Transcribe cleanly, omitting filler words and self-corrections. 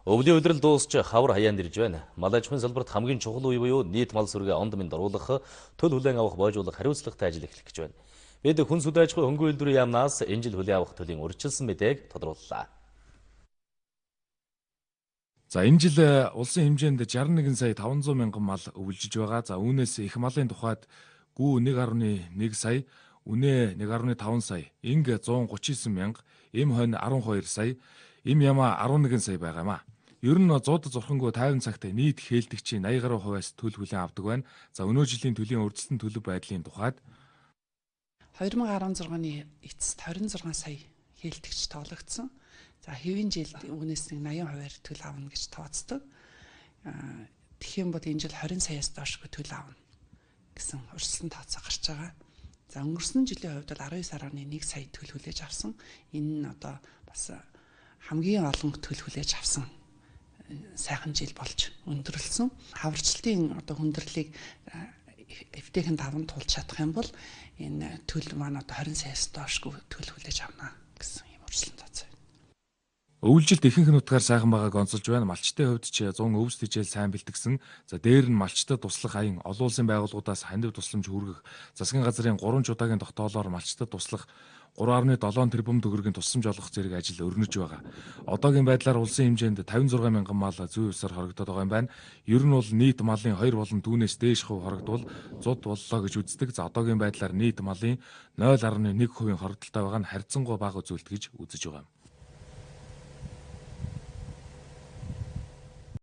Өвлийн улирал дуусч хавар хаяанд ирж байна. Мал аж ахуйн салбарт хамгийн чухал үе буюу нийт мал сүргээ онд минд оруулах, төл хүлээн авах боожуулах хариуцлагатай ажил эхлэх гэж байна. Бид хүн сүдэ аж ахуйн хөнгөн үйлдвэрийн яамнаас энэ жил хүлээн авах төлийн урьдчилсан мэдээг тодрууллаа. За энэ жил улсын хэмжээнд 61 сая 500 мянган мал өвлжиж байгаа. За үүнээс их малын тухайд гүү 1.1 сая, үнээ 1.5 сая, инг 139 мянга, эм хонь 12 сая, эм ямаа 11 сая байгаа юм а. Ер нь зууд зурхангүй 50 цагт нийт хээлдэгчийн 80 гаруй хувиас төл хүлээн авдаг байна. За өнөө жилийн төлийн урьдчилан төлөв байдлын тухайд 2016 оны эцэст 26 сая хээлдэгч тоологдсон. За хэвийн жил үүнээс нэг 80%-аар төл авна гэж тооцдог. Тэгэх юм бол энэ жил 20 саяас доошгүй төл авна гэсэн урьдчилан тооцоо гарч байгаа. За өнгөрсөн жилийн хувьд бол 19.1 сая төл хүлээж авсан. Энэ нь одоо бас хамгийн олон төл хүлээж авсан сайхан жил болж өндөрлөсөн. Хаварчлалын одоо хүндрэлийг эвтэйхэн даван туулж чадах юм бол энэ төл маань одоо 20 саяас доошгүй төл хүлээж авна гэсэн юм урьдчилан тооцоо байна. Өвлжилт ихэнх нутгаар сайхан байгааг онцолж байна. Малчтын хувьд ч 100 өвс тижэл сайн бэлтгэсэн. За дээр нь малчтад туслах аян олон улсын байгууллагуудаас хандив тусламж хүргэх засгийн газрын 3 чудаагийн тогтоолоор малчтад туслах 3.7 тэрбум төгрөгийн тусламж олгох зэрэг ажил өрнөж байгаа. Одоогийн байдлаар улсын хэмжээнд 56 мянган мал зүй ёсоор хорогдоод байгаа юм байна. Ер нь бол нийт малын 2 болон түүнээс дээш хувь хорогдвол зуд боллоо гэж үздэг. За одоогийн байдлаар нийт малын 0.1% хорогдолтой байгаа нь харьцангуй бага үзүүлэлт гэж үзэж байгаа юм.